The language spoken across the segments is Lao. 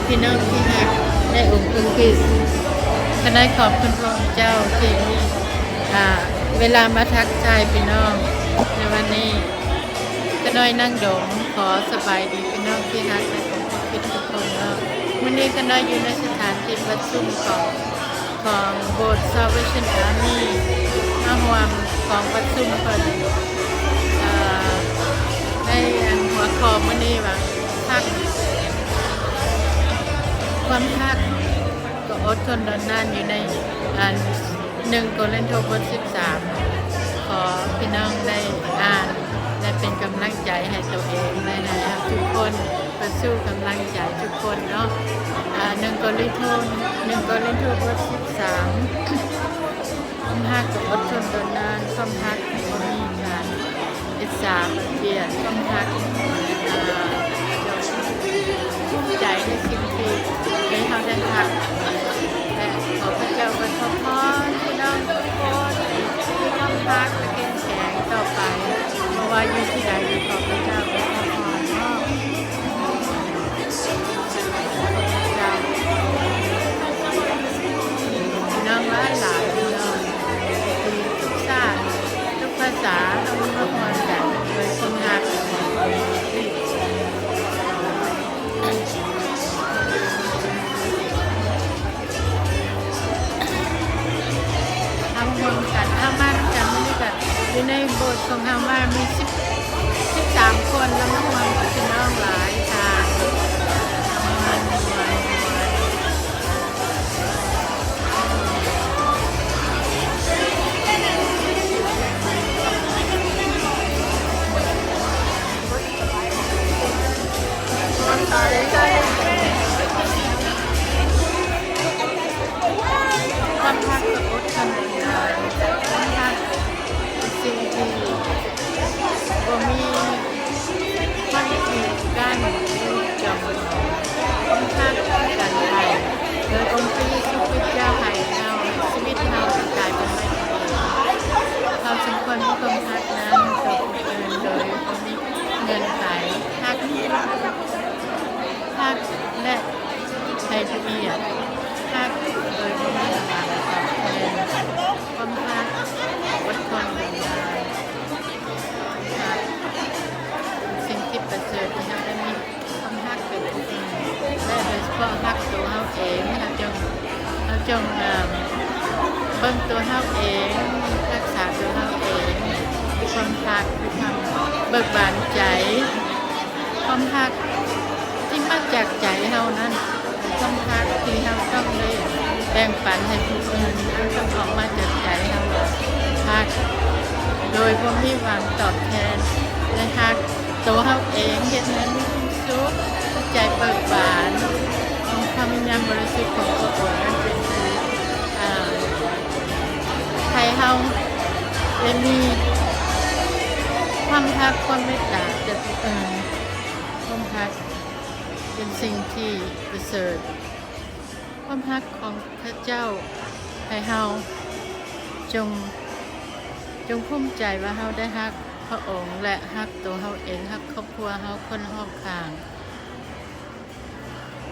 ພີ່ນ້ອງທີ່ຮັກໃນອົງພະຄຣິດ, ຂ້ານ້ອຍຂອບຄຸນພະເຈົ້າທີ່ມີ ອ່າ ເວລາມາທັກທາຍພີ່ນ້ອງໃນວັນນີ້. ຂ້ານ້ອຍນາງດົງ ຂໍສະບາຍດີພີ່ນ້ອງທີ່ຮັກໃນອົງພະຄຣິດທຸກຄົນເນາະ. ມື້ນີ້ຂ້ານ້ອຍຢູ່ໃນສະຖານທີ່ປະຊຸມຂອງ ຂອງໂບດ Salvation Army ມາຮ່ວມກອງປະຊຸມເພິ່ນ ເອີ ໃນອັນຫົວຂໍ້ມື້ນີ້ວ່າ ຮັກ ຄວາມຮັກກໍອົດທົນດົນນານ ຢູ່ໃນອັນໜຶ່ງໂກລິນໂທບົດສິບສາມ. ຂໍພີ່ນ້ອງໄດ້ອ່ານ ແລະ ເປັນກຳລັງໃຈໃຫ້ຕົວເອງ ແລະ ໃຫ້ເຮົາທຸກຄົນ ເພື່ອສູ້ກຳລັງໃຈທຸກຄົນເນາະ. ອາ ໜຶ່ງໂກລິນໂທ ໜຶ່ງໂກລິນໂທບົດສິບສາມ ຄວາມຮັກກໍອົດທົນດົນນານ, ຄວາມຮັກບໍ່ມີການອິດສາບຽດ, ຄວາມຮັກ ອາ ຈະພູມໃຈໃນສິ່ງທີ່ ທີ່ເຮົາໄດ້ຮັບ ແລະ ຂໍພະເຈົ້າອວຍພະພອນພີ່ນ້ອງທຸກຄົນ ມີຄວາມຮັກ ແລະ ເຂັ້ມແຂງຕໍ່ໄປ ບໍ່ວ່າຢູ່ທີ່ໃດ ກໍຂໍພະເຈົ້າອວຍພະພອນເນາະ. ພີ່ນ້ອງຫຼາຍໆ ພີ່ນ້ອງ ທີ່ທຸກຊາດ ທຸກພາສາ ເຮົາມາຮ່ວມກັນດ້ວຍຄວາມຮັກ. ເຮົາຮ່ວມກັນ ເຮົາມານຳກັນ ມື້ນີ້ກໍຢູ່ໃນໂບດຂອງເຮົາມາມີສິບ ສິບສາມຄົນ ແລ້ວມາຮ່ວມກັບພີ່ນ້ອງຫຼາຍທ່ານ. I'm sorry. ຄວາມຮັກກໍອົດທົນໄດ້ນານ, ຄວາມຮັກເປັນສິ່ງທີ່ບໍ່ມີຄວາມກີດກັ້ນ ຫຼື ຈຳກັດ. ຄວາມຮັກຄືການໄຖ່ ໂດຍອົງພະເຢຊູຄຣິດເຈົ້າໃຫ້ເຮົາ, ຊີວິດເຮົາກໍກາຍເປັນໄມ້ພິເສດ. ເຮົາສົມຄວນມີຄວາມຮັກນັ້ນຕໍ່ຜູ້ອື່ນໂດຍບໍ່ມີເງື່ອນໄຂ. ຮັກ ຮັກ ແລະ ໃຫ້ພະເກີຍດ, ຮັກໂດຍບໍ່ມີຫວັງຕອບແທນ, ຄວາມຮັກອົດທົນເປັນຍານ, ຮັກເປັນສິ່ງທີ່ປະເສີດທີ່ເຮົາໄດ້ມີຄວາມຮັກເປັນຜູ້ອື່ນ ແລະ ໂດຍສະເພາະຮັກໂຕເຮົາເອງ. ເຮົາຈົ່ງ ເຮົາຈົ່ງ ເອີ່ມ ເບິ່ງໂຕເຮົາເອງ, ຮັກສາໂຕເຮົາເອງ, ຄວາມຮັກຄືຄວາມເບີກບານໃຈ. ຄວາມຮັກທີ່ມາຈາກໃຈເຮົານັ້ນ ເປັນຄວາມຮັກທີ່ເຮົາຕ້ອງໄດ້ແບ່ງປັນໃຫ້ຜູ້ອື່ນ, ມັນຕ້ອງອອກມາຈາກໃຈເຮົາ. ຮັກໂດຍບໍ່ມີຫວັງຕອບແທນ ແລະ ຮັກໂຕເຮົາເອງ ເຮັດໃຫ້ມີຄວາມສຸກ, ໃຈເບີກບານ. ອົງພະວິນຍານບໍລິສຸດຂອງພະອົງນັ້ນເປັນຜູ້ ເອີ່ ໃຫ້ເຮົາໄດ້ມີຄວາມຮັກ, ຄວາມເມດຕາແກ່ຜູ້ອື່ນ. ຄວາມຮັກເປັນສິ່ງທີ່ປະເສີດ. ຄວາມຮັກຂອງພະເຈົ້າໃຫ້ເຮົາ ຈົ່ງ ຈົ່ງພູມໃຈວ່າເຮົາໄດ້ຮັກພະອົງ ແລະ ຮັກໂຕເຮົາເອງ, ຮັກຄອບຄົວເຮົາ, ຄົນຮອບຂ້າງ.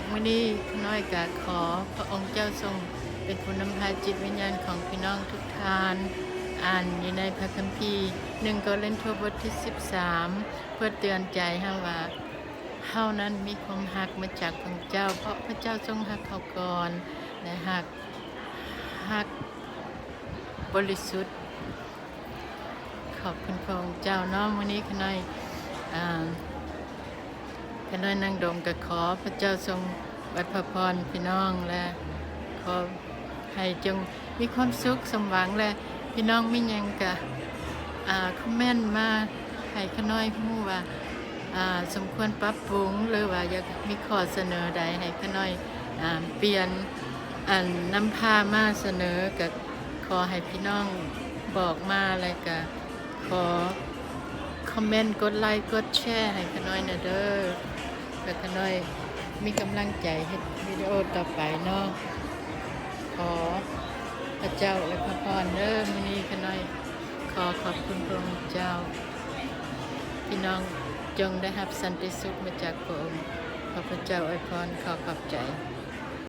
ມື້ນີ້ຂ້ານ້ອຍກະຂໍພະອົງເຈົ້າຊົງເປັນຜູ້ນຳພາຈິດວິນຍານຂອງພີ່ນ້ອງທຸກທ່ານ ອ່ານຢູ່ໃນພະຄຳພີ ໜຶ່ງໂກລິນໂທ ບົດທີສິບສາມ ເພື່ອເຕືອນໃຈເຮົາວ່າ ເຮົານັ້ນມີຄວາມຮັກມາຈາກພະເຈົ້າ, ເພາະພະເຈົ້າຊົງຮັກເຮົາກ່ອນ ແລະ ຮັກ ຮັກບໍລິສຸດ. ຂອບຄຸນພະອົງເຈົ້າເນາະ. ມື້ນີ້ຂ້ານ້ອຍ ອາ ຂ້ານ້ອຍນາງດົງກໍຂໍພະເຈົ້າຊົງອວຍພະພອນພີ່ນ້ອງ ແລະ ຂໍໃຫ້ຈົ່ງມີຄວາມສຸກສົມຫວັງ ແລະ ພີ່ນ້ອງມີຫຍັງກະ ອາ ຄອມເມັນມາໃຫ້ຂ້ານ້ອຍຮູ້ວ່າ ອາ ສົມຄວນປັບປຸງ ຫຼືວ່າຢາກມີຂໍ້ສະເໜີໃດໃຫ້ຂ້ານ້ອຍ ອາ ປ່ຽນ ອັນນຳພາມາສະເໜີ ກະຂໍໃຫ້ພີ່ນ້ອງບອກມາ ແລະກະຂໍຄອມເມັນ ກົດໄລ ກົດແຊໃຫ້ຂ້ານ້ອຍແດ່ເດີ ເພື່ອຂ້ານ້ອຍມີກຳລັງໃຈເຮັດວິດີໂອຕໍ່ໄປເນາະ. ຂໍພະເຈົ້າອວຍພະພອນເດີ. ມື້ນີ້ຂ້ານ້ອຍຂໍຂອບຄຸນພະອົງເຈົ້າ. ພີ່ນ້ອງຈົ່ງໄດ້ຮັບສັນຕິສຸກມາຈາກພະອົງ. ຂອບ ພະເຈົ້າອວຍພອນ ຂໍຂອບໃຈ.